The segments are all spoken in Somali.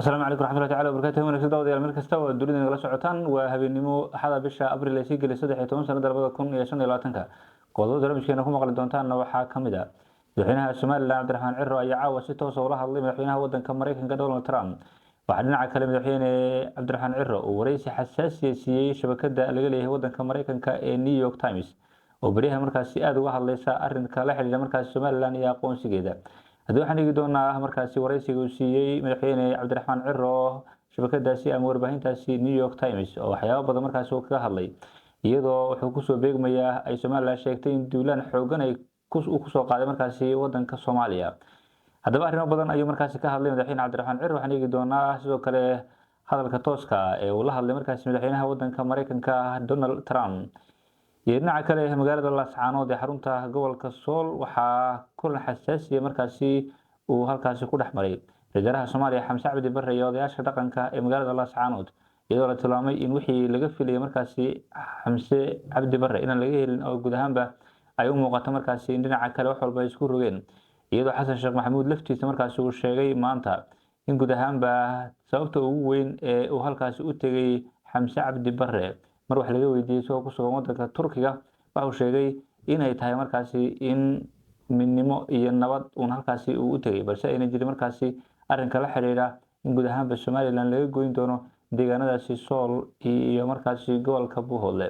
Asalaamu calaykum raxmatullahi tacala wabarakatuhu. Wanaagsan daawadayaal, meel kasta oo dunida nagala socotaan, waa habeenimo Axada, bisha Abril ay sii gelay 13 sanada 2025-ka. Qodobada barnaamijkeena ku maqli doontaanna waxaa ka mid ah: madaxweynaha Somaliland Cabdiraxmaan Ciro ayaa caawa si toosa ula hadlay madaxweynaha wadanka Mareykanka Donald Trump. Waxaa dhinaca kale madaxweyne Cabdiraxmaan Ciro uu wareysi xasaasiya siiyey shabakada laga leeyahay wadanka Mareykanka ee New York Times, oo beryaha markaasi aada uga hadleysa arinka la xidhiidha markaasi Somaliland iyo aqoonsigeeda. Haddii waxaan eegi doonaa markaasi wareysiga uu siiyey madaxweyne Cabdiraxmaan Ciro shabakadaasi ama warbaahintaasi New York Times, oo waxyaabo badan markaasi uu kaga hadlay, iyadoo wuxuu kusoo beegmayaa ay Somaliland sheegtay in duulaan xoogan ay uu kusoo qaaday markaasi wadanka Soomaaliya. Haddaba arrimo badan ayuu markaasi ka hadlay madaxweyne Cabdiraxmaan Ciro. Waxaan eegi doonaa sidoo kale hadalka tooska ee uu la hadlay markaasi madaxweynaha wadanka Mareykanka Donald Trump. Iyo dhinaca kale, magaalada Laascaanood ee xarunta gobolka Sool waxaa kulan xasaasiya markaasi uu halkaasi ku dhex maray ra-iisul wasaaraha Soomaaliya Xamse Cabdi Barre iyo odayaasha dhaqanka ee magaalada Laascaanood, iyadoo la tilmaamay in wixii laga filayay markaasi Xamse Cabdi Barre inaan laga helin, oo guud ahaanba ay u muuqato markaasi in dhinaca kale wax walba ay isku rogeen, iyadoo Xasan Sheekh Maxamuud laftiisa markaasi uu sheegay maanta in guud ahaanba sababta ugu weyn ee uu halkaasi u tegay Xamse Cabdi Barre, mar wax laga weydiiyey isagoo ku sugan wadanka Turkiga, waxa uu sheegay inay tahay markaasi in midnimo iyo nabad uun halkaasi uu u tegay, balse ayna jirin markaasi arrinka la xiriira in guud ahaanba Somaliland laga goyn doono deegaanadaasi Sool iyo markaasi gobolka Buuhoodle.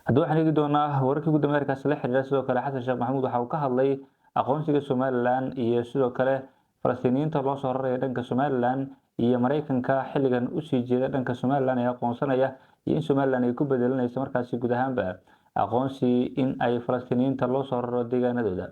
Haddaba waxaan eegi doonaa wararkii ugu dambeeyay arrinkaasi la xiriira. Sidoo kale Xasan Sheekh Maxamuud waxa uu ka hadlay aqoonsiga Somaliland iyo sidoo kale Falastiiniyiinta loo soo raraya dhanka Somaliland, iyo Mareykanka xilligan usii jeeda dhanka Somaliland ee aqoonsanaya, iyo in Somaliland ay ku bedelanayso markaasi guud ahaanba aqoonsi in ay Falastiiniyiinta loo soo raro deegaanadooda.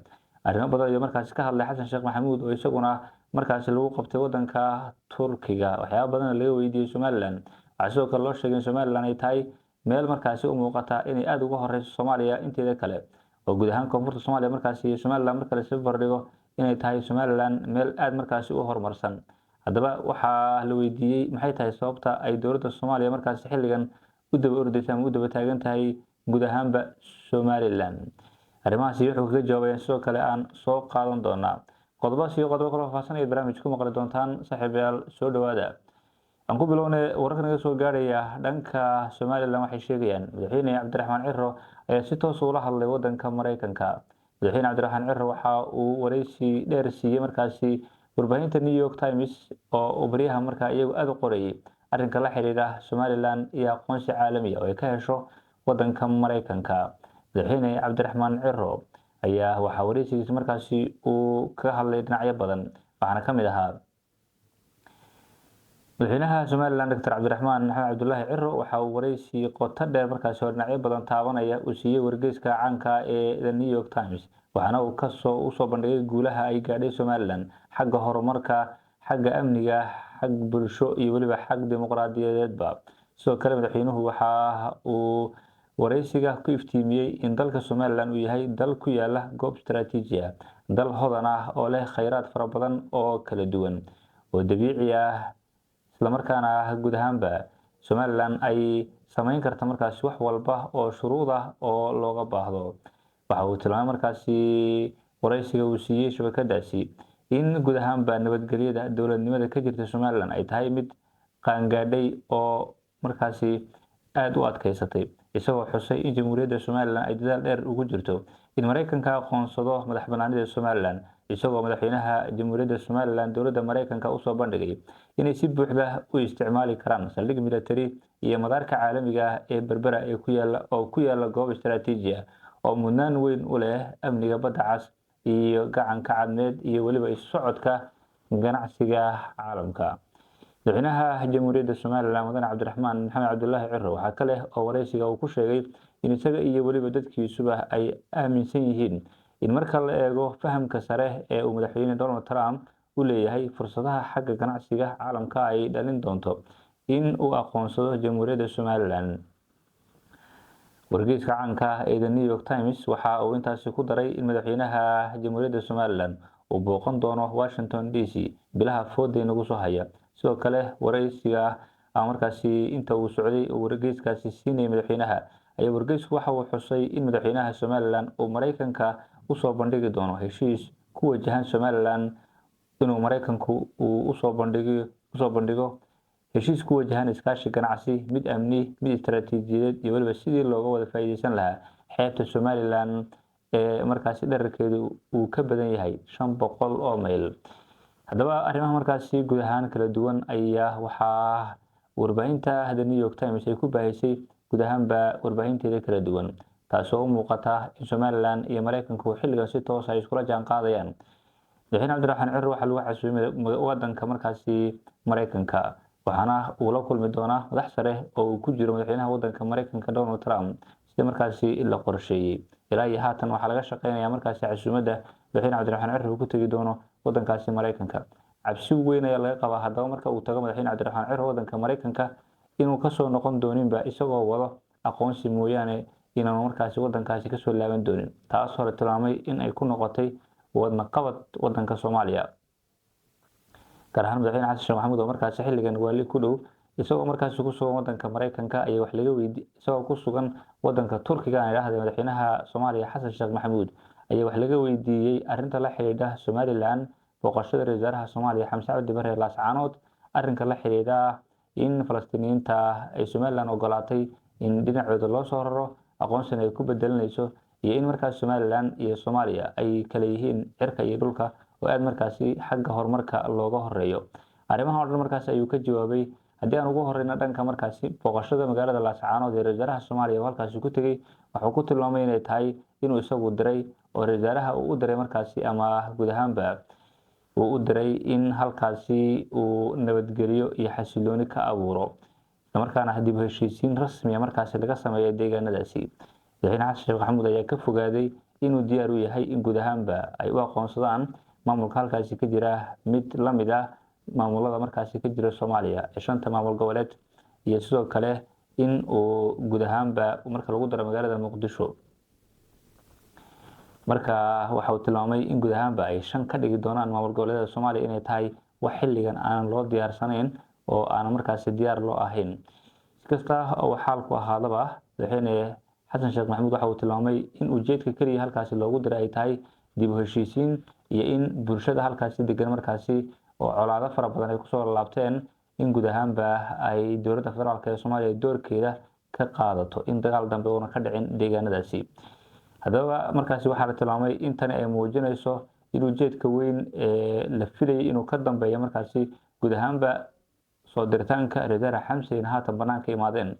Arrimo badan ayuu markaasi ka hadlay Xasan Sheekh Maxamuud, oo isaguna markaasi lagu qabtay wadanka Turkiga. Waxyaaba badan laga weydiiyey Somaliland. Waxaa sidoo kale loo sheegay in Somaliland ay tahay meel markaasi u muuqata inay aada uga horeyso Soomaaliya inteeda kale, oo guud ahaan koonfurta Soomaaliya markaasi Somaliland marka la isla barbardhigo inay tahay Somaliland meel aada markaasi u horumarsan. Haddaba waxaa la weydiiyey maxay tahay sababta ay dowladda Soomaaliya markaasi xilligan u daba ordaysa ama u daba taagan tahay guud ahaanba Somaliland. Arrimahaasi wuxuu kaga jawaabayaan sidoo kale aan soo qaadan doonaa. Qodobaas iyo qodobo kala faahfaahsan ayaad barnaamij ku maqli doontaan. Saaxiibayaal, soo dhawaada. Aan ku bilownay, wararka naga soo gaarhaya dhanka Somaliland waxay sheegayaan madaxweyne Cabdiraxmaan Ciro ayaa si toos ula hadlay wadanka Mareykanka. Madaxweyne Cabdiraxmaan Ciro waxa uu wareysi dheer siiyey markaasi warbaahinta New York Times, oo uu baryaha markaa iyagu aada u qorayay arrinka la xiriira Somaliland iyo aqoonsi caalami ah oo ay ka hesho wadanka Mareykanka. Madaxweyne Cabdiraxmaan Ciro ayaa waxaa wareysigiisa markaasi uu kaga hadlay dhinacyo badan, waxaana ka mid ahaa: Madaxweynaha Somaliland Doctor Cabdiraxmaan Maxamed Cabdulaahi Ciro waxa uu wareysi qoto dheer markaasi oo dhinacyo badan taabanaya uu siiyey wargeyska caanka ee The New York Times, waxaana uu kasoo usoo bandhigay guulaha ay gaadhay Somaliland xagga horumarka, xagga amniga, xag bulsho iyo weliba xag dimuqraadiyadeedba. Sidoo kale madaxweynuhu waxa uu wareysiga ku iftiimiyey in dalka Somaliland uu yahay dal ku yaala goob istaraatiiji ah, dal hodan ah oo leh kheyraad fara badan oo kala duwan oo dabiici ah, islamarkaana guud ahaanba Somaliland ay sameyn karta markaasi wax walba oo shuruud ah oo looga baahdo. Waxa uu tilmaamay markaasi wareysiga uu siiyey shabakadaasi in guud ahaanba nabadgelyada dowladnimada ka jirta Somaliland ay tahay mid qaangaadhay oo markaasi aada u adkeysatay, isagoo xusay in Jamhuuriyadda Somaliland ay dadaal dheer ugu jirto in Mareykanka aqoonsado madax banaanida Somaliland, isagoo madaxweynaha Jamhuuriyadda Somaliland dowladda Mareykanka usoo bandhigay inay si buuxda u isticmaali karaan saldhig military iyo madaarka caalamiga ah ee Berbera ee ku yaala, oo ku yaala goob istaraatiiji ah oo mudnaan weyn u leh amniga Badda Cas iyo Gacanka Cadmeed iyo weliba isu socodka ganacsiga caalamka. Madaxweynaha Jamhuuriyadda Somaliland Mudane Cabdiraxmaan Maxamed Cabdulaahi Ciro waxaa kale oo wareysiga uu ku sheegay in isaga iyo weliba dadkiisuba ay aaminsan yihiin in marka la eego fahamka sare ee uu madaxweyne Donald Trump u leeyahay fursadaha xagga ganacsiga caalamka ay dhalin doonto in uu aqoonsado Jamhuuriyadda Somaliland. Wargeyska caanka ah ee The New York Times waxa uu intaasi ku daray in madaxweynaha Jamhuuriyadda Somaliland uu booqan doono Washington DC bilaha fooda inagu soo haya. Sidoo kale wareysiga ama markaasi inta uu socday uu wargeyskaasi siinayay madaxweynaha ayaa wargeysku waxa uu xusay in madaxweynaha Somaliland uu Mareykanka usoo bandhigi doono heshiis ku wajahan Somaliland. inuu Maraykanku uu usoo bandhigo heshiis ku wajahan iskaashi ganacsi, mid amni, mid istaraatiijiyadeed iyo weliba sidii looga wada faa'iideysan lahaa xeebta Somaliland ee markaasi dherarkeedu uu ka badan yahay 500 oo mayl. Haddaba arrimaha markaasi guud ahaan kala duwan ayaa waxaa warbaahinta The New York Times ay ku baahisay guud ahaanba warbaahinteeda kala duwan, taasoo u muuqata in Somaliland iyo Maraykanku xilligan si toos ay iskula jaan qaadayaan. Madaxweyne Cabdiraxmaan Ciro waxaa lagu casuumay wadanka markaasi Maraykanka, waxaana uu la kulmi doonaa madax sare oo uu ku jiro madaxweynaha wadanka Maraykanka Donald Trump, sida markaasi la qorsheeyey. Ilaa iyo haatan waxaa laga shaqeynaya markaasi casuumadda madaxweyne Cabdiraxmaan Ciro uu ku tegi doono wadankaasi Maraykanka. Cabsi weyn ayaa laga qabaa haddaba marka uu tago madaxweyne Cabdiraxmaan Ciro wadanka Maraykanka inuu kasoo noqon dooninba isagoo wado aqoonsi mooyaane, inaanu markaasi wadankaasi kasoo laaban doonin, taasoo la tilmaamay in ay ku noqotay wadna qabad wadanka Soomaaliya, gaar ahaan madaxweyne Xasan Sheekh Maxamuud oo markaasi xilligan waali ku dhow. Isagoo markaasi ku sugan wadanka Maraykanka ayaa wax laga weydi, isagoo ku sugan wadanka Turkiga aan idhaahday, madaxweynaha Soomaaliya Xasan Sheekh Maxamuud ayaa wax laga weydiiyey arrinta la xidhiidha Somaliland, booqashada ra-iisul wasaaraha Soomaaliya Xamse Cabdi Barre Laascaanood, arrinka la xidhiidha in Falastiiniyiinta ay Somaliland ogolaatay in dhinacooda loo soo raro, aqoonsina ay ku bedelanayso, iyo in markaas Somaliland iyo Soomaaliya ay kala yihiin cirka iyo dhulka oo aada markaasi xagga horumarka looga horeeyo. Arrimahan oo dhan markaasi ayuu ka jawaabay. Haddii aan ugu horeyno dhanka markaasi booqashada magaalada Laascaanood ee ra-iisul wasaaraha Soomaaliya oo halkaasi ku tegey, wuxuu ku tilmaamay inay tahay inuu isagu diray oo ra-iisul wasaaraha uu u diray markaasi ama guud ahaanba uu u diray in halkaasi uu nabadgelyo iyo xasilooni ka abuuro, islamarkaana dib u heshiisiin rasmiya markaasi laga sameeyo deegaanadaasi. Madaxweyne Xasan Sheekh Maxamuud ayaa ka fogaaday inuu diyaar u yahay in guud ahaanba ay u aqoonsadaan maamulka halkaasi ka jira mid la mid ah maamulada markaasi ka jira Soomaaliya ee shanta maamul goboleed, iyo sidoo kale in uu guud ahaanba marka lagu daro magaalada Muqdisho. Marka waxa uu tilmaamay in guud ahaanba ay shan ka dhigi doonaan maamul goboleedyada Soomaaliya inay tahay wax xilligan aanan loo diyaarsanayn oo aanan markaasi diyaar loo ahayn. Si kasta oo xaalku ahaadaba, madaxweyne Xasan Sheekh Maxamuud waxa uu tilmaamay in ujeedka keliya halkaasi loogu diray ay tahay dib u heshiisiin iyo in bulshada halkaasi degan markaasi oo colaado fara badan ay kusoo laabteen in guud ahaanba ay dowladda federaalk ee Soomaaliya doorkeeda ka qaadato in dagaal dambe uuna ka dhicin deegaanadaasi. Haddaba markaasi waxaa la tilmaamay in tani ay muujinayso in ujeedka weyn ee la filayay inuu ka dambeeyo markaasi guud ahaanba soo diritaanka ra-iisul Xamse in haatan banaanka imaadeen,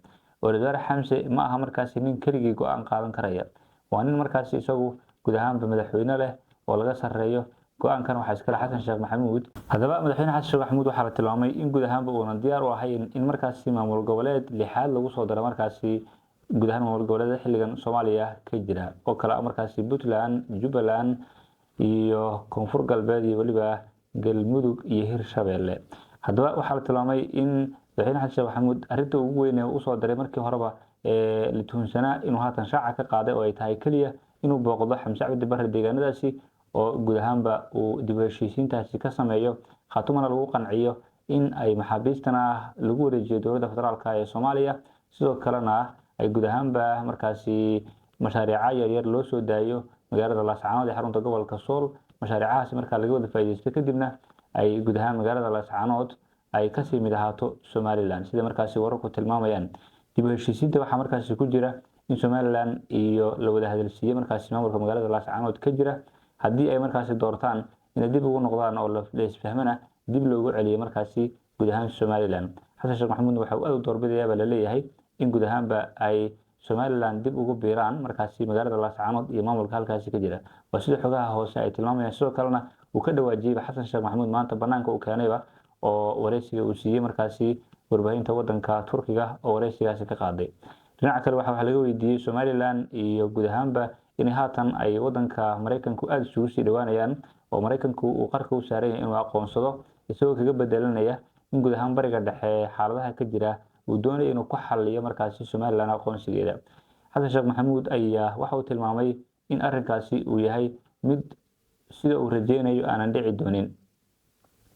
oo ra-iisul Xamse ma aha markaasi nin keligii go-aan qaadan karaya, waa nin markaasi isagu guud ahaanba madaxweyne leh oo laga sarreeyo. Go-aankan waxaa iskale Xasan Sheekh Maxamuud. Haddaba madaxweyne Xasan Sheekh Maxamuud waxaa la tilmaamay in guud ahaanba uunan diyaar u ahayn in markaasi maamul goboleed lixaad lagu soo daro markaasi guud ahaan maamul goboleeda xilligan Soomaaliya ka jira oo kale ah markaasi Puntland, Jubbaland iyo Koonfur Galbeed iyo weliba Galmudug iyo Hirshabeelle. Haddaba waxaa la tilmaamay in madaxweyne Xasan Sheekh Maxamuud arrinta ugu weyn ee usoo diray markii horeba ee la tuhunsanaa inuu haatan shaaca ka qaaday oo ay tahay keliya inuu booqdo Xamse Cabdi Barre deegaanadaasi oo guud ahaanba uu dib u heshiisiintaasi ka sameeyo, Khaatumana lagu qanciyo in ay maxaabiistana lagu wareejiyo dowladda federaalk ee Soomaaliya, sidoo kalena ay guud ahaanba markaasi mashaariica yaryar loo soo daayo magaalada Laascaanood ee xarunta gobolka Sool, mashaariicahaasi markaa laga wada faa'iidaysto, kadibna ay guud ahaan magaalada Laascaanood ay kasii mid ahaato Somaliland. Sida markaasi wararku tilmaamayaan, dib u heshiisiinta waxaa markaasi ku jira in Somaliland iyo la wada hadalsiiye markaasi maamulka magaalada Laascaanood ka jira, haddii ay markaasi doortaan inay dib ugu noqdaan oo la isfahmana dib loogu celiyo markaasi guud ahaan Somaliland. Xasan Sheekh Maxamuudna waxa uu aad u doorbidayaa la leeyahay in guud ahaanba ay Somaliland dib ugu biiraan markaasi magaalada Laascaanood iyo maamulka halkaasi ka jira, waa sida xogaha hoose ay tilmaamayaan. Sidoo kalena uu ka dhawaajiyeyba Xasan Sheekh Maxamuud maanta banaanka uu keenayba oo wareysiga uu siiyey markaasi warbaahinta wadanka Turkiga oo wareysigaasi ka qaaday. Dhinaca kale waxaa laga weydiiyey Somaliland iyo guud ahaanba inay haatan ay wadanka Maraykanku aada isugu sii dhawaanayaan oo Maraykanku uu qarka u saaran yahay inuu aqoonsado, isagoo kaga bedelanaya in guud ahaan Bariga Dhexe xaaladaha ka jira uu doonayo inuu ku xaliyo markaasi Somaliland aqoonsigeeda. Xasan Sheekh Maxamuud ayaa waxa uu tilmaamay in arrinkaasi uu yahay mid sida uu rajeynayo aanan dhici doonin,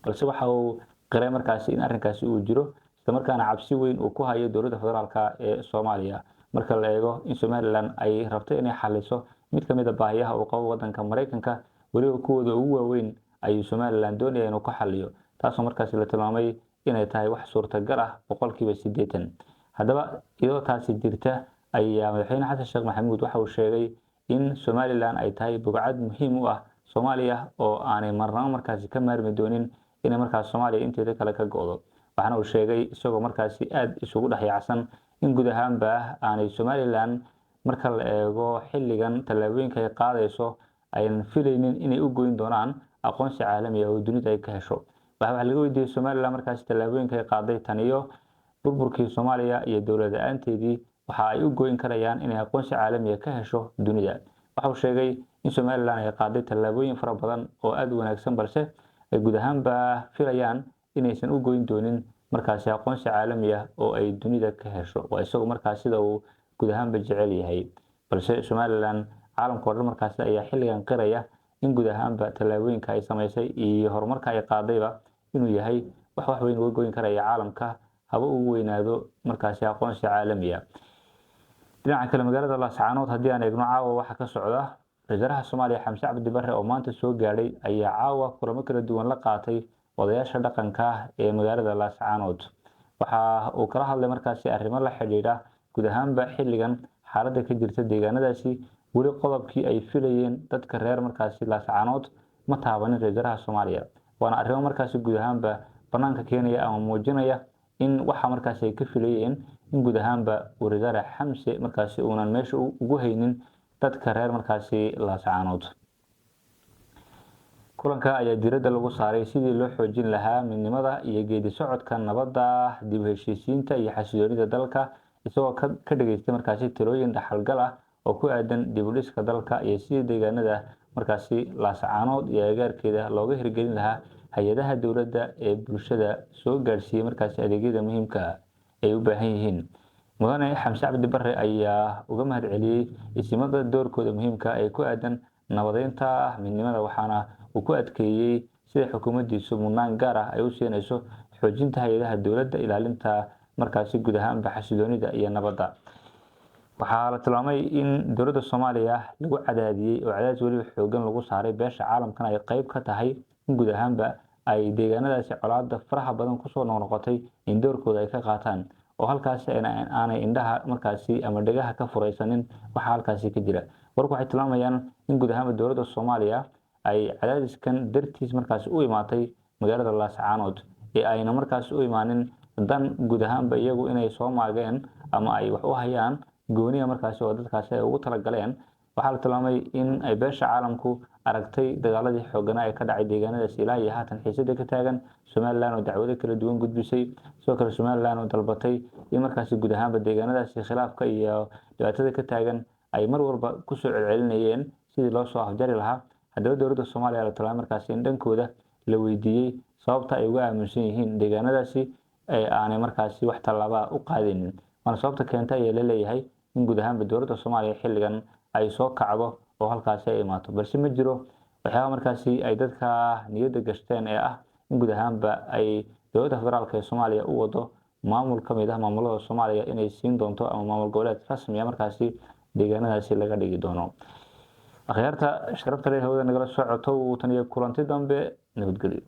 balse waxa uu qiray markaasi in arrinkaasi uu jiro, islamarkaana cabsi weyn uu ku hayo dowladda federaalk ee Soomaaliya marka la eego in Somaliland ay rabto inay xaliso mid kamid a baahiyaha uu qabo wadanka Maraykanka, weliba kuwooda ugu waaweyn ayuu Somaliland doonaya inuu ka xaliyo, taasoo markaasi la tilmaamay inay tahay wax suurtagal ah 80%. Haddaba iyadoo taasi jirta ayaa madaxweyne Xasan Sheekh Maxamuud waxa uu sheegay in Somaliland ay tahay bogcad muhiim u ah Soomaaliya oo aanay marnabo markaasi ka maarmi doonin inay markaas Soomaaliya inteeda kale ka go'do. Waxaana uu sheegay isagoo markaasi aada isugu dhex yaacsan in guud ahaanba aanay Somaliland marka la eego xilligan tallaabooyinka ay qaadayso aynan filaynin inay u goyn doonaan aqoonsi caalami ah oo dunida ay ka hesho. Waxaa laga weydiiyey Somaliland markaasi tallaabooyinka ay qaaday tan iyo burburkii Soomaaliya iyo dowlad la-aanteedii waxa ay u goyn karayaan inay aqoonsi caalami ah ka hesho dunida. Waxa uu sheegay in Somaliland ay qaaday tallaabooyin fara badan oo aada u wanaagsan, balse ay guud ahaanba filayaan inaysan u goyn doonin markaasi aqoonsi caalami ah oo ay dunida ka hesho. Waa isagu markaas sida uu guud ahaanba jecel yahay, balse Somaliland caalamka oo dhan markaasi ayaa xilligan qiraya in guud ahaanba tallaabooyinka ay samaysay iyo horumarka ay qaadayba inuu yahay wax weyn uga goyn karaya caalamka, haba ugu weynaado markaasi aqoonsi caalami ah. Dhinaca kale, magaalada Laascaanood haddii aan eegno caawa waxa ka socda, ra-iisul wasaaraha Soomaaliya Xamse Cabdi Barre oo maanta soo gaadhay ayaa caawa kulamo kala duwan la qaatay odayaasha dhaqanka ee magaalada Laascaanood. Waxa uu kala hadlay markaasi arrimo la xidhiidha guud ahaanba xilligan xaaladda ka jirta deegaanadaasi. Weli qodobkii ay filayeen dadka reer markaasi Laascaanood ma taabanin ra-iisul wasaaraha Soomaaliya, waana arrimo markaasi guud ahaanba banaanka keenaya ama muujinaya in waxa markaasi ay ka filayeen in guud ahaanba uu ra-iisul wasaare Xamse markaasi uunan meesha ugu haynin dadka reer markaasi Laascaanood. Kulanka ayaa diiradda lagu saaray sidii loo xoojin lahaa midnimada iyo geedi socodka nabadda, dib u heshiisiinta iyo xasiloonida dalka, isagoo ka dhageystay markaasi talooyin dhaxalgal ah oo ku aadan dib u dhiska dalka iyo sidii deegaanada markaasi Laascaanood iyo agagaarkeeda looga hirgelin lahaa hay-adaha dowladda ee bulshada soo gaadhsiiyey markaasi adeegyada muhiimka ah ay u baahan yihiin. Mudane Xamse Cabdi Barre ayaa uga mahad celiyey isimada doorkooda muhiimka ee ku aadan nabadeynta midnimada, waxaana uu ku adkeeyey sida xukuumaddiisu mudnaan gaar ah ay u siinayso xoojinta hay-adaha dowladda, ilaalinta markaasi guud ahaanba xasiloonida iyo nabadda. Waxaa la tilmaamay in dowladda Soomaaliya lagu cadaadiyey oo cadaadis weliba xoogan lagu saaray, beesha caalamkana ay qeyb ka tahay in guud ahaanba ay deegaanadaasi colaadda faraha badan kusoo noqnoqotay in doorkooda ay ka qaataan, oo halkaasi aanay indhaha markaasi ama dhegaha ka furaysanin waxa halkaasi ka jira. Warku waxay tilmaamayaan in guud ahaanba dowladda Soomaaliya ay cadaadiskan dartiis markaasi u imaatay magaalada Laascaanood ee ayna markaasi u imaanin dan guud ahaanba iyagu inay soo maageen ama ay wax u hayaan gooniya markaasi oo dadkaasi ay ugu talagaleen. Waxaa la tilmaamay in ay beesha caalamku aragtay dagaaladii xooganaa ee ka dhacay deegaanadaasi ilaa iyo haatan xiisada ka taagan, Somaliland oo dacwado kala duwan gudbisay, sidoo kale Somaliland oo dalbatay in markaasi guud ahaanba deegaanadaasi khilaafka iyo dhibaatada ka taagan ay mar walba kusoo celcelinayeen sidii loo soo afjari lahaa. Haddaba dowladda Soomaaliya la tilmaamay markaasi in dhankooda la weydiiyey sababta ay uga aaminsan yihiin deegaanadaasi ee aanay markaasi wax tallaabaa u qaadaynin, waana sababta keentay ayaa la leeyahay in guud ahaanba dowladda Soomaaliya xilligan ay soo kacdo oo halkaasi ay imaato. Balse ma jiro waxyaaba markaasi ay dadka niyadda gashteen ee ah in guud ahaanba ay dowladda federaalka ee Soomaaliya u wado maamul ka mid ah maamulada Soomaaliya inay siin doonto ama maamul goboleed rasmi ah markaasi deegaanadaasi laga dhigi doono. Akhyaarta sharafta leh hawada nagala socoto, tan iyo kulanti dambe, nabadgelyo.